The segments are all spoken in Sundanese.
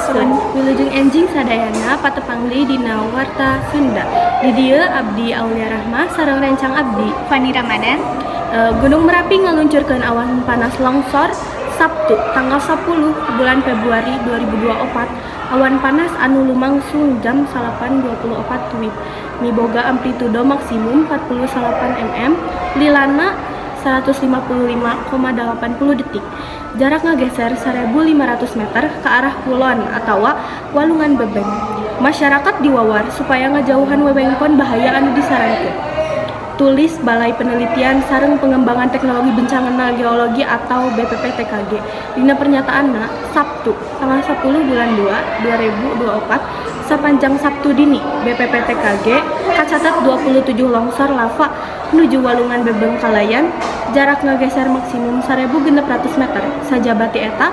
Sampurasun. Wilujeng enjing sadayana, patepang deui dina Warta Sunda. Di dieu abdi Aulia Rahma sareng rencang abdi Fani Ramadan. Gunung Merapi ngaluncurkeun awan panas longsor Sabtu tanggal 10 bulan Februari 2024. Awan panas anu lumangsung jam 8.24 WIB miboga amplitudo maksimum 48 mm, lilana 155,80 detik. Jarak ngageser 1500 meter ke arah kulon atau Walungan Bebeng. Masyarakat diwawar supaya ngajauhan wewengkon bahaya anu disarankeun, tulis Balai Penelitian sareng Pengembangan Teknologi Bencana Geologi atau BPPTKG dina pernyataanna Sabtu tanggal 10 bulan 2 2024. Sapanjang Sabtu dini, BPPTKG kacatet 27 longsor lava nuju Walungan Bebeng kalayan jarak ngageser maksimum 1600 meter. Sajaba ti eta,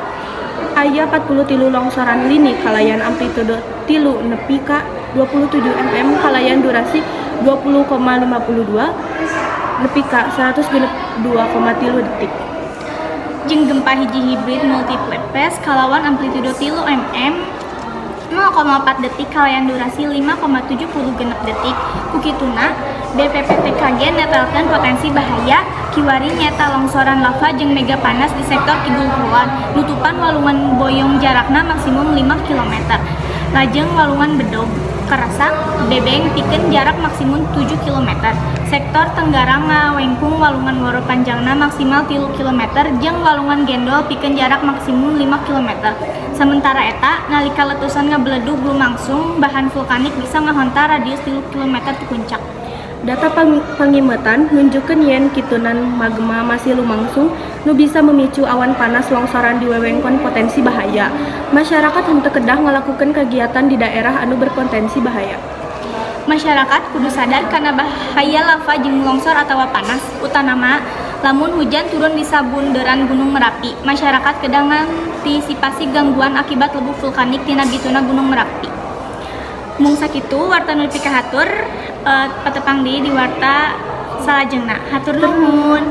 aya 43 longsoran lini kalayan amplitudo 3 nepi ka 27 mm kalayan durasi 20,52 nepi ka 102,3 detik. Jeung gempa hiji hibrid multiple phase kalawan amplitudo 3 mm 0,4 detik kalayan durasi 5,76 detik. Ku kituna, BPPTKG netelkeun potensi bahaya kiwari nyaeta longsoran lava jeung mega panas di sektor kidul kulon, nutupan Walungan Boyong jarakna maksimum 5 km. Lajeng Walungan Bedog, Karasak, Bebeng pikeun jarak maksimum 7 km. Sektor tenggara ngawengkung Walungan Woro panjangna maksimal 3 km jeung Walungan Gendol pikeun jarak maksimum 5 km. Sementara eta, nalika letusan ngabeledug lumangsung, bahan vulkanik bisa ngahontal radius 3 km ti puncak. Data pangimetan nunjukkeun yen kitunan magma masih lumangsung nu bisa memicu awan panas longsoran di wewengkon potensi bahaya. Masyarakat henteu kedah ngalakukeun kegiatan di daerah anu berpotensi bahaya. Masyarakat kudu sadar kana bahaya lava jeung longsor atawa panas, utamana lamun hujan turun di sabunderan Gunung Merapi. Masyarakat kedah ngantisipasi gangguan akibat lebuk vulkanik tina bituna Gunung Merapi. Mung sakitu warta nu dipikahatur, patepang deui di warta salajengna. Hatur nuhun.